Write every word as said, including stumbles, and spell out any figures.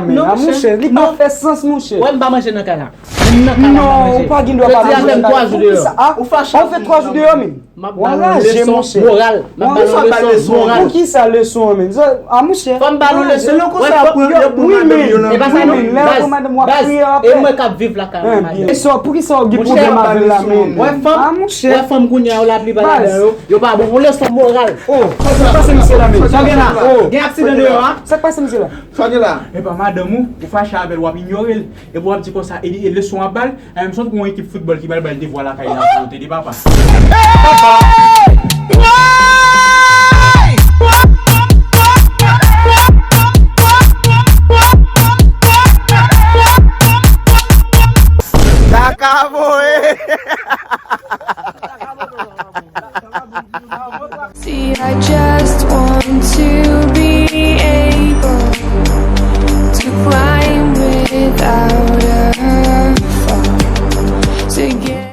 men. Non, a monchè, li pa fè sans, monchè. Wè, m pa manje nan kay la. Menm nan kay la, m pa manje. Non, ou pa gen dwa pa manje nan kay la. Poukisa? A, ou fè twa jou deyò, men. M ap ba nou leson moral. M ap ba nou leson moral. Poukisa leson an, men? A, monchè. Fò m ba nou leson. Wi, men. E pa sa, non. Baz, baz, e mwen k ap viv lakay mwen, madanm. Poukisa w gen pwoblèm avè l la, men? Wè fanm, wè fanm kounye a yo, laplipa ladan yo, yo pa bon. Yon leson moral. Oh, sa k pase misye la, men? Sa gen la? Gen aksidan deyò a? Sa k pase misye la? Sa gen la? Epa madanm ou, ou fache avè l, w ap inyore l. Epi w ap di konsa, e, e leson w ap ba l? A, m sonje pou yon ekip foutbòl ki pral bay devwa lakay la pou te de papa. Papa! Kaka